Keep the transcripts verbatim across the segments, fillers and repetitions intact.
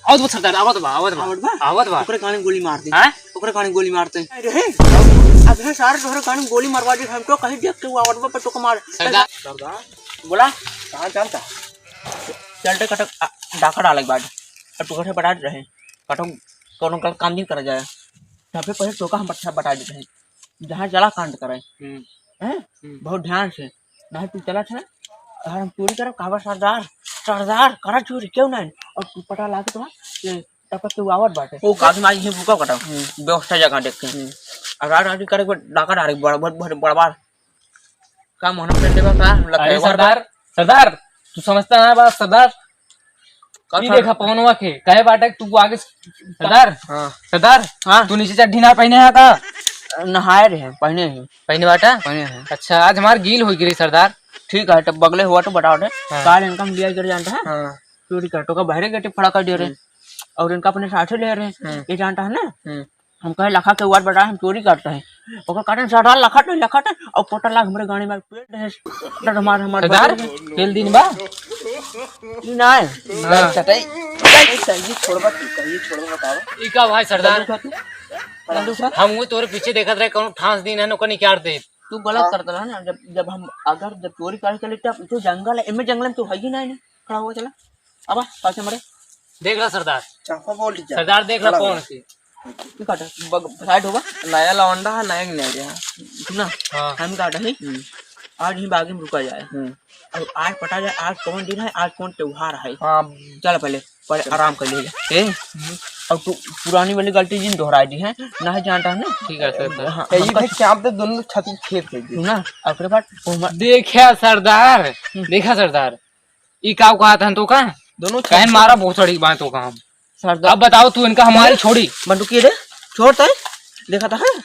आवत बा सरदार, आवत बा, आवत बा। आवत बा? आवत बा। ओकरे कान में गोली मार दे। हैं? ओकरे कान में गोली मार दे। अरे, अब है सारे तोहरे कान में गोली मरवा दे, हम तो कहीं देख के वो आवत बा, पर तो मार। सरदार। सरदार। बोला। कहाँ चलता? चलते कटक, आ, डाका डाले के बाद। अब तोहरे बता दे रहे। कटक, कौनो गलत काम नहीं करा जाए। सबसे पहले तोका हम अच्छा बता देते हैं। जहाँ चला कांड करे। हम्म। हैं? हम्म। बहुत ध्यान से। नहीं तू चला था, अगर हम चोरी करब, कहबा, "सरदार, सरदार, करा चोरी, क्यों नहीं?" और तू पटा लागे तो, ये तब तक तू आवत बाटे। वो काफी मारी ही रुका कटा। हम्म। व्यवस्था जगह देख के। हम्म। और रात रात करे को डाका डारे, बड़, बड़, बड़, बड़, बड़। का मोहन पेंट देबा का? अरे लखेवा सरदार, सरदार, तू समझता ना बात सरदार? का ई था? देखा पवनवा के, कहे बाटे तू आगे सरदार, हाँ। सरदार, हाँ। तू नीचे चड्ढी ना पहने है का? नहाए रहे, पहने हैं। पहने बाटा? पहने हैं। अच्छा, आज हमार गील हो गिरी सरदार। ठीक है, तब बगले हुआ तो बताओ दे। हाँ। काल इनका हम लिया कर जानता है? हाँ। चोरी कर, तो का बहरे गटे फड़ा कर दे रहे। हम्म। और इनका अपने साथे ले रहे। हम्म। ये जानता है ना? हम्म। हम कहे लखा के वाट बता, हम चोरी करते हैं। ओकर काटन सरदार लखत नहीं, लखत नहीं। और पोटा लाग हमरे गाड़ी में पेट है। तो हमार, हमार सरदार, बगल में। खेल दिन बा? ई ना है। ना। चटाई, चटाई, चटाई, ये छोड़बा तू, ये छोड़बा बताओ। ई का भाई सरदार? बंदूक है तू? बंदूक है? हम वो तोरे पीछे देखत रहे, कौनो ठांस दिन है, ओकर निकाल दे। तू गलत हाँ। करत रहा ना, जब, जब हम अगर जब चोरी करे चले तब तो जंगल है, एमे जंगल में तू है ही ना, ना। खड़ा हुआ चला। अब आ, पाछे मरे। देख ला सरदार। चापा बोल दीजिए। सरदार देख ला चला कौन बा। से। तू काटा, बग-, साइड होगा। नया लौंडा है, नया गिनेरिया है। सुना? हाँ। हम काटा ही। हम्म। आज ही बागी में रुका जाए। हम्म। और आज पता जाए, आज कौन दिन है, आज कौन त्योहार है। हाँ। चल पहले, पहले चल। आराम कर ले। ए? हम्म। और तू पुरानी वाली गलती जिन दोहराई दी है, ना है जानता है ना? ठीक है, सर, सर। हाँ, तो ई हमका भाई चाप दे, दोनों छाती खेप दे दे। सुना? और ओकरे बाद वो म- देखा सरदार, हम्म। देखा सरदार, ई का कहत हन तो का? दोनों कहन छाती मारा भोसड़ी बाय तो का हम। सरदार। अब बताओ तू इनका हमारी छोड़ी। बंदूकी रे, छोड़ तय। देखा था, है?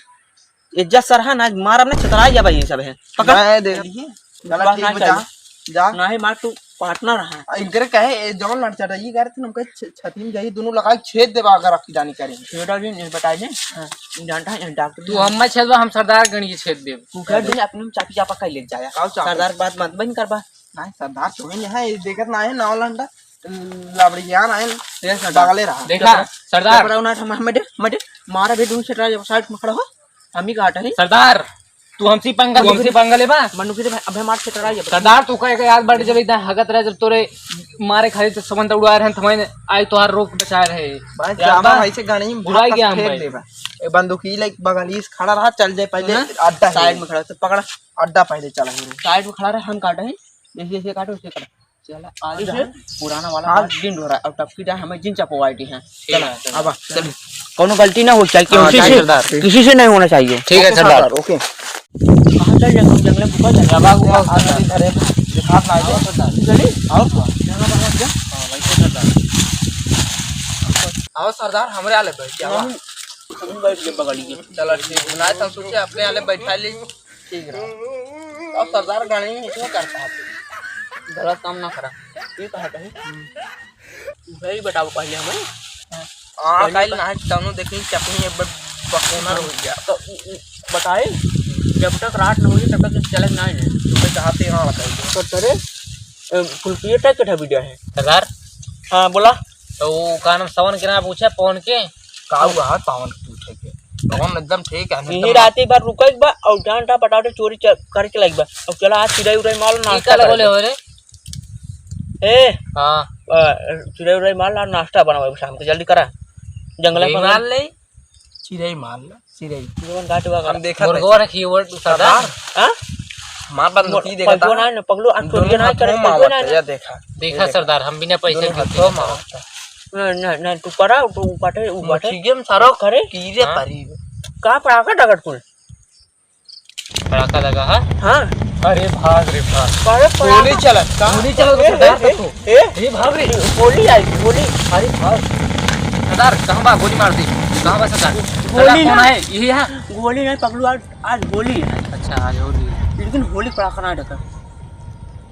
इज्जत सर है ना, मारब ना, छतराई जाबा ये सब है। पकड़। मैं दे दिए। गलत बात ठीक ना बचा। चाहिए। जा। नहीं मार, तू पार्टनर है। आ, इनकरे कहे, ए, जौन लड़ चढ़ रही है, हमके छ-, छाती में जाई, दोनों लगा के छेद देबा अगर आपकी जानी करेंगे। छेद अभी नहीं बताए हैं। हाँ। जानता है, डॉक्टर तू नहीं। हम छेद बा, हम सरदार गणी के छेद देब। तू कह दे, अपने में चापी चापा कह ले जाया। आओ चापी। सरदार बात मत बन करबा। नहीं, सरदार तो ही नहीं है, ये देखत ना है, नौ लंडा, लबड़ियान आए, ये सरदार। बगले रहा। देखा, सरदार। कपड़ा उना हम, हम दे, हम दे, मारा भी दूर से ट्राई, साइड में खड़ा हो, हम ही काटा है। सरदार, तू हमसे पंगा, तू हमसे पंगा लेबा? मनु के दे भाई, अबे मार से ट्राई है। सरदार, तू कहे के याद बाटे जब इतना हगत रहे, जब तोरे मारे खाली तो समन उड़ा रहे हैं, तो हमें आई तोहार रोक बचाए रहे। भाई, याद जामा बा? भाई से गाड़ी में बुलाई भाग गया हम फेंक भाई। देबा। ए, बंदूकी ले बगली से खड़ा रहा, चल जाए पहले हाँ? अड्डा साइड है। में खड़ा, तो पकड़ा। अड्डा पहले चला है। साइड में खड़ा रहे, हम काटा है। जैसे, जैसे काटो, वैसे काटो। चला, आज जैसे? पुराना वाला आज बात दिन हो रहा है, अब टपकी जाए, हमें जिन चपवाई दी है। ठीक चला, है, चला। अब चल। कौनो गलती ना हो चाहिए, हाँ, किसी ठीक है, से, सरदार। किसी से नहीं होना चाहिए। ठीक है, ओके, सरदार। सरदार, ओके। कहाँ चल जाए, जंगल में घुमा जाए। अब आगू, आगू, आगू, सरदार। अरे, दिखात ना आइए। आओ, सरदार। चली? आओ, सरदार। यहाँ पर मत जा। हाँ, वैसे, सरदार। आओ, सरदार, हमरे आले बैठ जाओ। हम, हम बैठ के पकड़िए। चलो, ठीक है। ना, तो हम सोचे अपने आले बैठा ली। ठीक रहा। अब सरदार गाड़ी में इसमें करता है। गलत काम ना करा। ये कहा कहीं? हम्म। वही बताओ पहले हमें। हाँ, पहले काल बता। ना है, तनु देखी चपनी एक बार बकोना हो गया। तो उ, उ, बताए, जब तक रात न होई, तब तक चले ना है। तो मैं चाहते हाँ बताइए। तो तेरे, अ, कुल पिए टाइप का वीडियो है। सरदार। हाँ, बोला। तो वो का नाम, सावन के नाम पूछे, पवन के? का हुआ है सावन के पूछे के? पवन एकदम ठीक है, यही एकदम राती भर रुके के बा और जान टा पटाटे चोरी च-, करके लाइक बा। और चला आज चिड़ै उड़ै मार ई नाश्ता का लगोले करे। हो रे? ए, हाँ। अ, चिड़ै उड़ै मार ला नाश्ता बनावे शाम के, जल्दी करा। जंगल यही पर मार ले। चिड़ै मार ला, चिड़ै। जीवन काट हुआ हम करा। देखा मुर्गो था। रखी वो सरदार। हाँ? मार बंदूकी देखा पगलू था। ना, पगलू, आ दोनों चोरिया ना हाथों करे, में पगलू ना, आवत है, ना। या देखा। देखा ये देखा। सरदार, हम बिना पैसे दोनों के हाथों में आवत है। ना, ना, ना, तू करा, तू उ बाटे, उ बाटे। मुर्गियम सारो करे, कीरे हाँ? परी। का पड़ा का डगट कुल? पड़ाका लगा है? हाँ। अरे भाग रे भाग। अरे पड़ाका। गोली चलत का? गोली चलत ए, सरदार ए, तब तो। ए, ए, भाग रे। गोली आई, गोली। अरे भाग। सरदार, कहाँ बा? गोली मार दी। कहाँ बा सरदार? गोली सरदार, कौन ना। है? यही है? गोली नहीं पकड़ू, आज, आज होली है। अच्छा, आज होली है। लेकिन होली पड़ाका ना डका।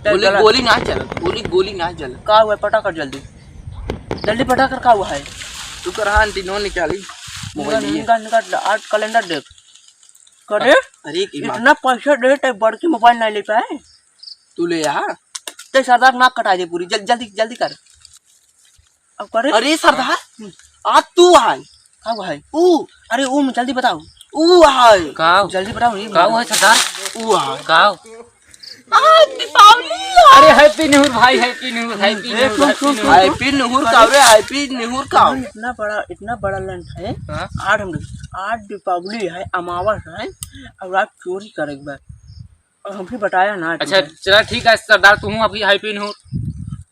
चल, गोली, चला। गोली ना चलत, गोली, गोली ना चलत। का हुआ? पटा कर जल्दी। जल्दी पटा कर, का हुआ है? तू कर, हाँ, आंटी, नो निकाली। निकाल, मोबाइल लिए। निकाल, निकाल, आज कैलेंडर देख। करे? अरे, की बात। इतना पैसा दे, ते बड़की मोबाइल नहीं ले पाए? तू ले आ। ते सरदार नाक कटा दे पूरी, जल-, जल्दी, जल्दी कर। करे? अरे सरदार, हम्म। आज तू आए। का भाई? ऊ, अरे ऊ जल्दी बताओ। ऊ आए। का? जल्दी बताओ, ये का बताओ। है सरदार? ऊ आए। का? आज दीपावली है। अरे Happy New Year भाई, Happy New Year, Happy New ए, Year, सुन, Happy सुन, New सुन, Year। सुन। Happy New Year का रे, Happy New Year का। इतना बड़ा, इतना बड़ा लंठ है। हाँ? आज हम, आज दीपावली है, अमावस है, और आज चोरी करेक बा। और हमसे बताया ना अच्छा, तुमसे। चला ठीक है सरदार, तुम आपकी Happy New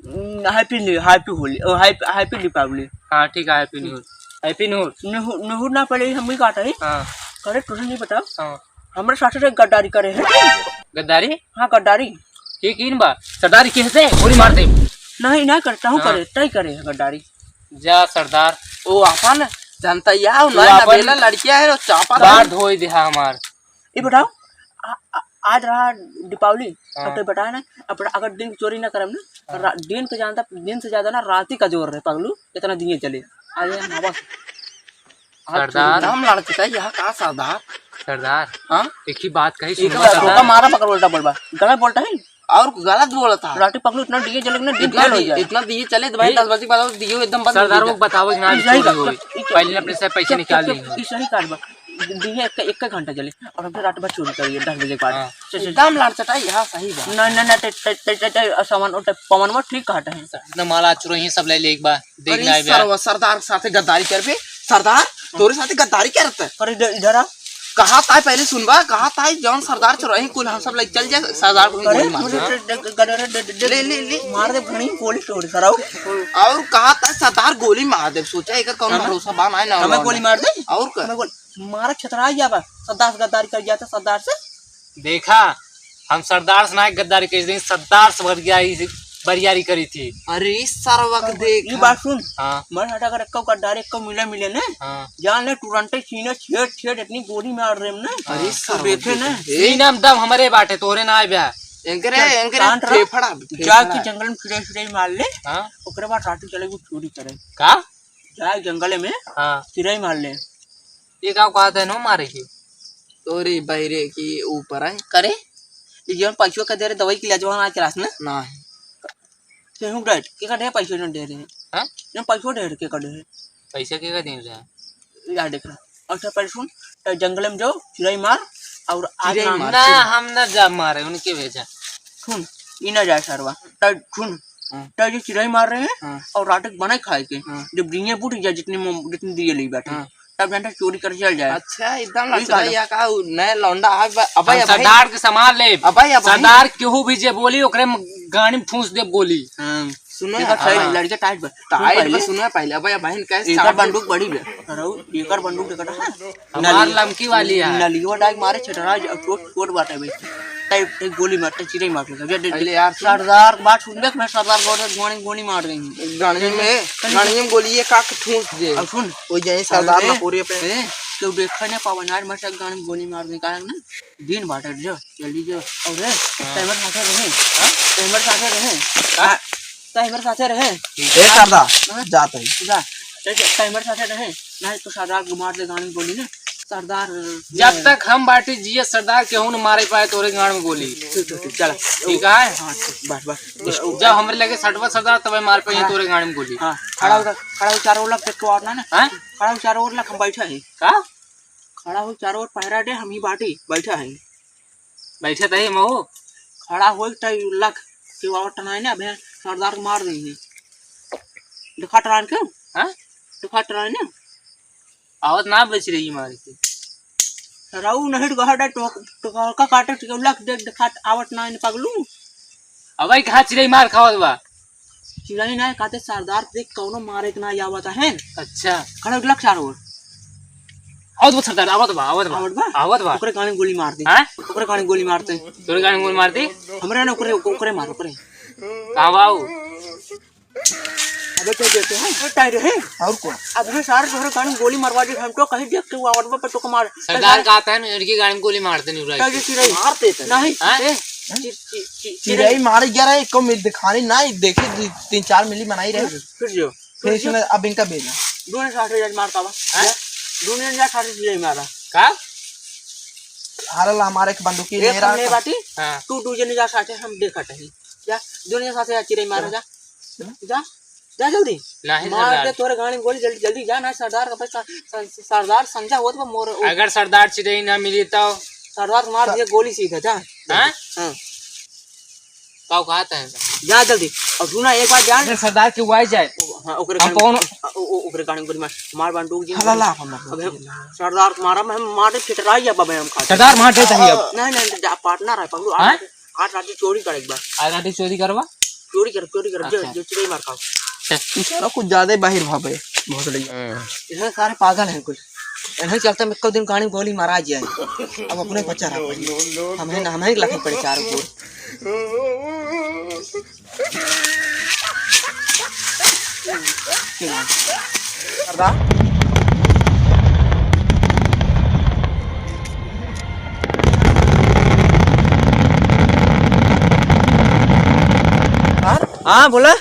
हम्म, Happy New, Happy होली, ओ, Happy, Happy दीपावली। हाँ, ठीक है, Happy New Year। Happy New Year। नुहु-, नुहुर ना पड़े, हम ही काटा है। हाँ। करे, तुझे नहीं पता? हाँ। हमरे साथे से गद्दारी करे है। गद्दारी? हाँ, गद्दारी। के कीन बा? सरदारी कहते गोली मार दे। नहीं, ना करता हूँ, हाँ। करे, तय करे है गद्दारी। जा सरदार। ओ, आपन जनता या, तो नया आपन नबेला लड़किया है, वो चापा बार रहा। धोई देहा हमार। ये बताओ, आ, आ, आज रहा दीपावली, हाँ। अब तो बताया ना, अब अगर दिन की चोरी ना करम ना, हाँ। रा-, दिन के ज्यादा, दिन से ज्यादा ना राती का जोर रहे पगलू, इतना दिए चले। आज हम हवा से। आज सरदार। चोरी नाम लड़ते था यहाँ का सरदार? सरदार। हाँ? एक ही बात कही, एक सुनो बार सरदार। धोखा मारा पकड़ उल्टा बोलबा। गलत बोलता है? और गलत बोलता है। राती पगलू इतना दिए चले ना, दिन इतना फेल हो दि-, जाए। इतना दिए चले तो भाई, ए, दस बजे के बाद दिए एकदम बंद हो सरदार जाए। वो बताओ ना, यही चोरी का-, होई। यही का-, पहले अपने से पैसे यही निकाल का-, ली। यही का-, दिन है एक, एक घंटा चले और हम तो रात भर चोरी करिए दस बजे के बाद। हाँ। चल, चल। एकदम लाड़ चटाई, हाँ, सही बात। ना, ना, ना, ते, ते, ते, ते, ते, सामान, ओ, ते, पवन वो ठीक कहता है। इतना माल आ चुरा है, सब ले ले एक बार, देख अरे ना एक बार। सरवा, सरदार के साथे गद्दारी करबे, सरदार, तोरे साथे गद्दारी करत है। अरे इधर, इधर आ। कहा ताई पहले सुनबा, कहा ताई जौन सरदार चुराही कुल हम सब ले चल जाए, सरदार को अरे, गोली मार दे। अरे, दे, दे, दे, दे, ले, ले, ले। मार दे, घणी गोली तोड़, सराऊ। और कहा ताई सरदार गोली मार दे, सोचा एकर कौन हमें? भरोसा बा, ना, ना, हमें ना, गोली ना। मार दे? और का? हमें गोली मारा छतरा जाबा, सरदार से गद्दारी कर जाता, सरदार से। देखा, हम सरदार से ना गद्दारी करी थी, सरदार से बरियारी, बरियारी करी थी। अरे, इस सरवा के ये देखा। बात सुन। हाँ। मैं हटा कर एक्को गद्दारी, एक्को मिले, मिले ने। हाँ। जान ले, तुरंते सीने छेद, छेद, इतनी गोली मार रहे हम ना। अरे, हाँ। इस तू सरवा देखे के ना। देखे। यही नाम दम हमारे बाटे, तोरे ना आए ब्या। एंकरे, शांत, एंकरे शांत रह। फेफड़ा, जा फेफड़ा। के जंगल में फिरे, फिरे मार ले। हाँ। ओकरे बाद रात चले वो चोरी करे। का? जाए जंगल में, हाँ। चिरई मार ले। ये का कहत है नो मारे के? तोरी बहिरे की ऊपर है। करे? ये जौन पैसवा के दे रहे, दवाई के ले जवान आज रात में? ना है। केहू डर, के का ढेर पैसा न दे रहे हैं? हाँ? जौन पैसा दे रहे, के का दे रहे? पैसा के का दे रहे? यार देख रहा। अच्छा, पहले सुन, तो जंगल में जाओ, चिरई मार, और आज चिरई ना मार, ना, चिरई। हम ना जा मारे, उनके भेजा। सुन, ई ना जाए सरवा। तो सुन, हाँ। तो ये चिरई मार रहे हैं हाँ। और रात के बनाए खाए के। हाँ। जब दिए बुझ जाए, जितने मो-, जितने दिए ले बैठे, हाँ। तब जानते चोरी कर चल जाए। अच्छा, एकदम यही लचका कहा। या का, उ नया लौंडा आ, अब, अब हम भाई, सरदार के सामान ले। अब भाई, अब भाई। सरदार केहू भी जे बोली, ओकरे म-, गाड़ी में ठूस दे गोली। हाँ। सुनो देखा, ना, सही हाँ। लड़के टाइट बा। टाइट बा, सुनो पहले। अब भाई, बहन कैसे एकर चाट बंदूक बड़ी बे। अरे, एकर बंदूक देखा था? हमार नली-, लमकी वाली है। नलियो डाइक मारे छटरा, छोट, छोट बाटे भाई। टाइप, टाइप गोली मारते, चिरई मार लेता। दे, दे, अरे यार, सुन। सरदार बात सुन, देख, मैं सरदार गोरे गोली, गोली मार देंगे। गाड़ी में, गाड़ी में गोली ये का ठूस दे। अब सुन। वो जाए सरदार अरे, ना पूरे पे। ए, क्यों देखा ना पावन, आज मैं सब गाड़ी में गोली मार देंगे, कारण ना, दिन बाटे जो, जल्दी जो। और रे, हाँ। टाइमर साथे रहे। हाँ? टाइमर साथे रहे। हाँ? हाँ, टाइमर साथे रहे। ए सरदार, हाँ? जात है। जा, ए, टाइमर साथे रहे। नहीं तो सरदार को मार दे गाड़ी में गोली ना। सरदार, जब तक हम बाटी जिए सरदार केहू न मारे पाए तोरे गाड़ में गोली। ठीक, ठीक, ठीक, चला। ठीक है? हाँ, ठीक, बस, बस। जब हमरे लगे सटवा सरदार तबे मार पाए हाँ। तोरे गाड़ में गोली। हाँ, खड़ा हो, खड़ा हो, चारों ओर लग के तो और ना, ना। हाँ? खड़ा हो, चारों ओर लग, हम बैठा है। का? खड़ा हो, चारों ओर पहरा दे, हम ही बाटी बैठा है। बैठे तही मऊ। खड़ा हो, तई लख के आवत टनाई ने, अबे सरदार के मार देंगे। दिखा टनाई के? हाँ? दिखा टनाई ने? आवत ना बच रही मार के। सरऊ नहीं तो कहा तो, तो का काटे तो लख दे, दिखा आवत ना ने पगलू। अबे कहाँ चिरई मार खावत बा? चिरई ना, कहते सरदार देख कौनो मारे के ना आवत है। अच्छा। खड़ा हो, लख चारों ओर। आवत बा सरदार, आवत बा, आवत बा। आवत बा? आवत बा। ओकरे गाड़ी में गोली मार दे। हाँ? ओकरे गाड़ी में गोली मार दे। तोरे गाड़ी में गोली मार दे? हमरे ना, ओकरे, ओकरे मार, ओकरे। कहाँ बा ऊ? अबे क्या देते हैं? ए, टायर है। और कौन? अब हम सारे तोहरे गाड़ी में गोली मरवा दे, हम तो कहीं देख के वो आवत बा, पर तो मार। सरदार का आता है ना, लड़की गाड़ी में गोली मार देनी उड़ा के। टायर चिरई। मार देते हैं। नहीं, हाँ? ए, चि-, चि-, चि-, चिरई चिरई। मारे गया रहे, एको मिल दिखानी ना, देखे दु-, तीन चार मिली बनाई रहे। फिर जो। फिर इसमें अब इनका बेला। दोनों साथ ले जा मार का बा। हैं? दोनों जा साथ ले मारा। का? हारल हमारे एक बंदूकी एक ले रहा हमने था। बाटी, हाँ। तू दू जने जा साथे हम देखत हई। जा, दोनों जा साथे जा चिरई मारा जा। चलो। जा। जा जल्दी। नहीं मार सरदार। दे तोरे गाड़ी में गोली, जल्दी, जल्दी जा ना सरदार का भाई, स-, स-, स-, सरदार समझा होत बा मोर, ओ अगर सरदार चिरई ना मिली तो? सरदार को मार दिया गोली सीधा, जा। हाँ? हाँ। का कहत है? जा जल्दी। और सुना एक बात जान। अरे सरदार के वाई जाए। हाँ, ओकरे हम गाड़ी में, कौन? ओ-, ओ-, ओकरे गाड़ी में गोली मार, मार बंदूक जी। हाँ, ला, ला, अपन मार। अबे सरदार को मारा, हम मारे फिटराई अब, अबे हम खाते। सरदार मार देता ही अब। नहीं, नहीं, जा, पार्टनर है, पकड़ो, हाँ? आज राती चोरी करे एक बार। आज राती चोरी करवा? चोरी कर, चोरी कर, जो, अच्छा। जो चिरई मार खाओ। चल। ई सारा कुछ ज्यादा ही बाहिर भावे, भोसड़ी। हाँ। इधर सारे पागल हैं कुछ। इन्हें चलते में एको दिन गाड़ी में गोली मारा जाए। अब अपने बच्चा रहा पड़ी। हम हैं ना, हम हैं लखन पड़े चारों को। सरदार। हाँ, बोला।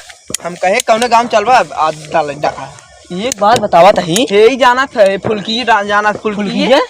हम कहे कौने गाँव चलबा, आ, डाल, डाका। एक बात बतावा तही। हे ही जाना था, फुलकी रा-, जाना फुलकी। फुलकी है?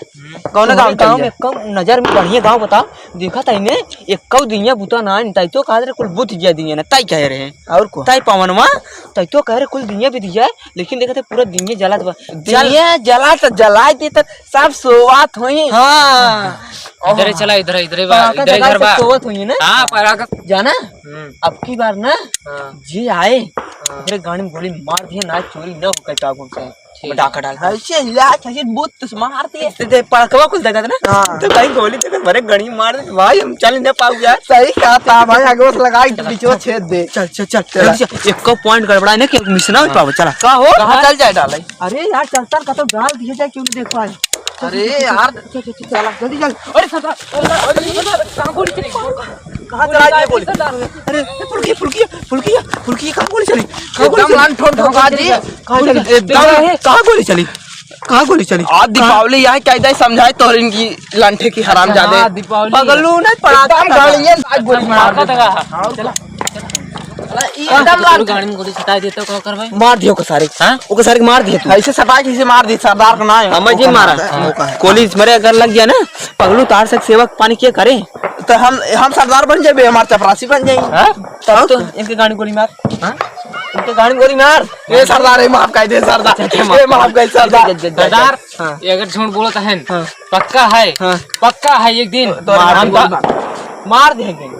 कौने गाँव चल जाए? कम नजर में बढ़िया गाँव बता। देखा था इन्हें, एक कौ दिया बुता ना, ताई तो कहा रे कुल बुत जिया दिया ना, ताई कह रहे हैं। और को? ताई पवनवा, ताई तो कह रहे कुल दिया भी दिया, लेकिन देखा था पूरा दिया जला था। दिया जला तो जला दे तो सब सोवात होई। हाँ। इधर ही चला, इधर, इधर ही बा, पड़ाका इधर ही जला घर के बा। सोवत होई ना? हाँ, पड़ाका। जाना? हम्म। अब की बार ना, हाँ। जे आए, हाँ। ओकरे गाड़ी में गोली मार दिए ना, चोरी न हो कहीं का गुम से। ठीक। डाका डाल। ऐसे हिला, ऐसे बूत तो मार दिए। ते, ते पड़कवा कुल देखत ना? हाँ। तो भाई गोली देखत, भरे गणी मार दे, भाई हम चल न पाऊ यार। सही कहा था भाई, आगे बस लगाई, पीछे छेद दे। चल, चल, चल, चल। जल्दी चल। एक को point गड़बड़ा है ना कि मिस ना हो पावे, चला। का हो? कहाँ चल जाए डाले? अरे यार, चलता का तो डाल दिए जाए, क्यों नहीं देख पाए? अरे यार। चल, चल, चल, चल, जल्दी चल। अरे सरदार, अरे सरदार, कहाँ गोली चली? कहाँ चला ये गोली? सरदार। अरे, फुलकी, फुलकी, फुलकी, फुलकी, कहाँ गोली चली? कहाँ गोली एकदम चली? लंठों ठोका दी। कहाँ चली? एकदम। कहाँ गोली चली? कहाँ गोली चली? आज दीपावली यहाँ क्या इधर समझाए तोहरे इनकी लंठे की हरामजादे। हाँ, दीपावली। पगलू नहीं पड़ा। एकदम गाड़ी है, आज गोली मार दे। हाँ, चला। एकदम लाल गाड़ी में गोली सटाई देता, का करबे? मार दियो ओके सारे। हाँ? ओके सारे के मार दिए तू। ऐसे सटाई कैसे मार दी? सरदार का ना है। हमें जी मारा। हाँ, हाँ। गोली मरे अगर लग गया ना, पगलू तार से सेवक पानी के करे। तो हम, हम सरदार बन जाबे, हमार चपरासी बन जाई। हाँ? तब तो इनके गाड़ी गोली मार। हाँ? इनके गाड़ी गोली मार। ए सरदार, ए माफ कर दे सरदार। अच्छा, अच्छा, माफ ए माफ कर दे सरदार। अच्छा, अच्छा, अच्छा, सरदार, हाँ। ये अगर झूठ बोलत है, हाँ। पक्का है, हाँ। पक्का है एक दिन तो मार हम दे, तो मार। मार देंगे।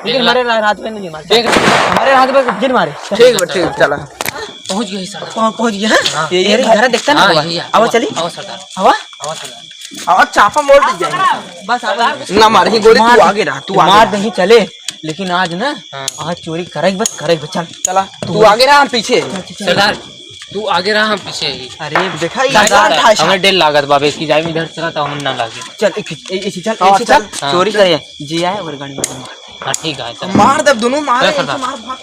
लेकिन हमारे रा-, रात में नहीं मार। देख। हमारे रात में जिन मारे। ठीक बा, ठीक, चला। पहुँच गए सरदार। पहुँ-, पहुँच गए, हाँ? हाँ। ये, ये ये घर देखता ना हाँ, बाबा। यही है। आवा चली। आवा सरदार। आवा। आवा सरदार। आवा, चापा मोड़ दी जाए। बस आवा। ना मार, ही गोली, मार तू दे। आगे रहा, तू आगे मार रहा। दे ही चले, लेकिन आज ना, हाँ। आज चोरी करेग बस, करेग बस, चल। चला, तू तू आगे रहा, हम पीछे। चल, चल, चल। सरदार, तू आगे रहा, हम पीछे ही। अरे, देखा, ये सरदार, गाल था ऐसा। हमें डर लागत बाबे, इसकी जाए में इधर चला, तो हम ना लागे। चल, एक, ए-, ए-, चल, हाँ, ए-, चल, चल। हाँ। चोरी करे, जी आए, और गाड़ी में मार। हाँ, ठीक है, चल। मार दे, दोनों मार, चल, एक सरदार। मार, भाग।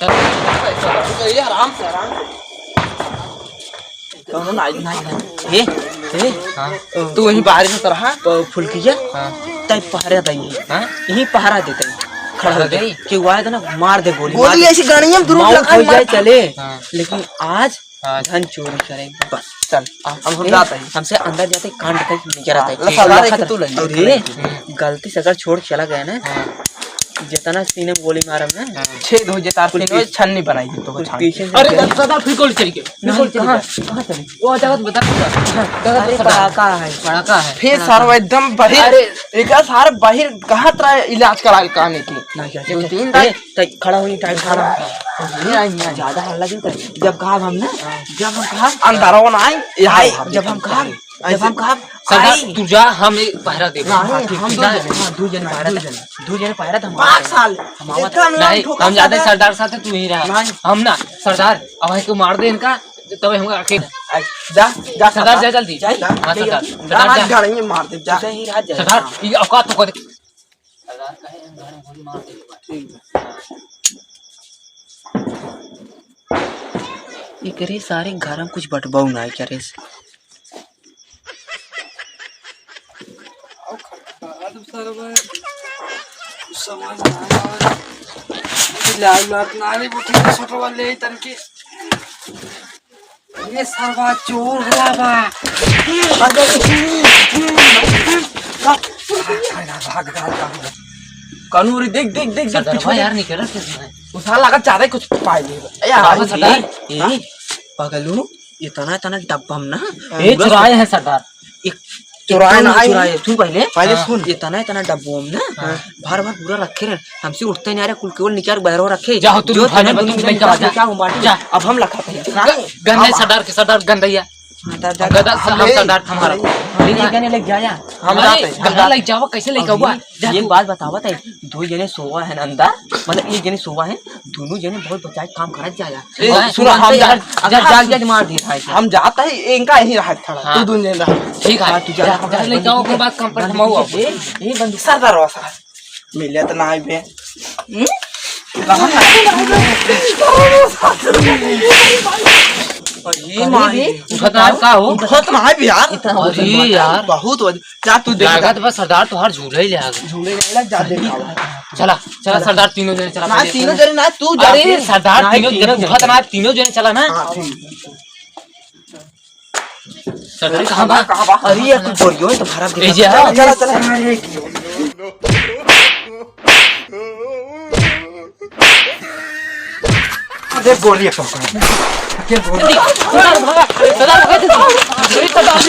चल। ये आराम से, आराम से। कौनो ना, ना, ना। ए, ए, हाँ। तू वहीं बाहर में तो रहा। प-, फुलकिया, हाँ। तय पहरा दई। हाँ? यहीं पहरा देते हैं। खड़ा पहरा हो जाए। दे? केहू आए तो ना, मार दे गोली, गोली मार दे। ऐसी गाड़ी में दुनू माउथ लगा हो जाए, मार। चले। हाँ। लेकिन आज हाँ। धन चोरी करे, बस, चल, आ, हम, हम ए, जाते हैं। हमसे अंदर जाते कांड करके निकल आता है। हाँ, ठीक है। लखा, लखा, तू ले ले। और ये हम्म। गलती से अगर छोड़ के चला गया ना, हाँ। जितना सीने में गोली मारम ना, हाँ। छेद हो जाता, पुलिस छन्नी बनाई दे तो कुछ छान। पीछे से अरे, गया। दादा, दादा, फिर गोली चली गई। फिर नहीं, गोली चली कहाँ? गई। कहाँ चली? वो जगह बता, बता। अरे, पड़ाका है। पड़ाका है। फिर पड़ाका। सारा एकदम बाहिर, अरे। एक सारे बाहिर कहाँ तरह इलाज कराए कहने की? नहीं, क्या, दो क्या, तीन क्या? ए, तै खड़ा हुई, टाइम खड़ा। ये आई, ये आई। ज्यादा हल्ला क्यों करे? जब कहा हम ना, हाँ। जब हम कहा, अंधारा होना आई, ये आई, हाँ, जब हम कहा, हाँ, जब ऐसे हम कहा, सरदार, आई। तू जा, हम एक पहरा देबे। नहीं, हाँ, ठीक, हम ठीक। दो जने, हाँ, दो जने पहरा दे। दो जने। दो जने पहरा दे, हम पाँच साल। हम आवाज एकदम नहीं, लाल ठोका हम जाते सरदार। सरदार साथे, तू ही रहा। नहीं। हम ना, सरदार, अब है को मार दे इनका, तब हम आके। जा, जा सरदार, सरदार। जा जल्दी। जा, हाँ, जा, सरदार। जा, सरदार, जा। गाड़ी में मार दे, जा। ऐसे ही रहा जाए। सरदार, ये औकात तो को दे। सरदार कहे, हम घर में गोली मार देले बा। ठीक बा। एकरे सारे घर में कुछ बटबाऊ ना है क्या रे? आओ खटखटा दो सरवा। समझ ना आवे। लाल लाल नाली बुटी के छोटवा ले तन के। ये सरवा चोर हुआ बा। अरे, भाग, भाग, भाग। कानू रे, देख, देख, देख, देख, सरदार पीछे भाई देख। यार, निकल रहा है। उसार लागत ज्यादा ही कुछ पाए ले। ए, बाबा सरदार, ए, हाँ? पगलू, इतना, इतना डब्बा में ना, ए, पूरा चुराए हैं सरदार। एक चुराए ना, चुराए, सुन पहले। पहले हाँ। सुन। इतना, इतना डब्बा में ना, हाँ। भर भर पूरा रखे रहे। हमसे उठते नहीं आ रहे, कुल केवल निकाल बाहर रखे। जाओ, तुम जो उठा ले, तुम लेके आओ, जा। क्या हुआ? जा। अब हम लखा थे। ग-, गंदे सरदार के, सरदार गंदैया। हाँ, दा-, दा-, गदा हम सरदार हमारा। हम ले जाने लग जाया। हम अरे, जाते हैं। गदा लग जावा, कैसे लेके आवा? जा एक तू। बात बतावा तै, दो जने सोवा है ना अंदर, मतलब एक जने सोवा है, दोनों जने बहुत बचाए काम करत जाया। ए, अगर सुनो, हम अंदर जा-, अगर जा-, जाग जाए मार दिए था ऐसे। हम जाता ही, इनका यहीं रहा खड़ा, हाँ। तू दोनों जने रहा। ठीक है। हाँ, तू जा। जा, जा, लेके आओ, ओकर बाद कंपनी हम आओ। ए, ए, बंदूक सरदार रहा साहब। मिले तो ना आइबे। हम्म? अरे माई। उठत ना का हो? उठत ना आइबे यार। अरे यार। बहुत वज-, जा तू देख। लागत बस सरदार तोहार झूले ही ले आ गए। झूले ले जा, देख। चला, चला सरदार, तीनों जने चला ना, पहले। तीनों जने ना, तू जा। अरे सरदार, ना, तीनों तीनों जने। उठत ना, तीनों जने चला ना। हाँ, ठीक। सरदार कहाँ बा? कहाँ बा? अरे यार, तू बोलियो, तो भरा ए, दे। जे चला, हाँ। चला, चला। अरे गोली है, पकड़। अरे गोली। सरदार, भागा। सरदार, भागा, सरदार। अरे, सरदार,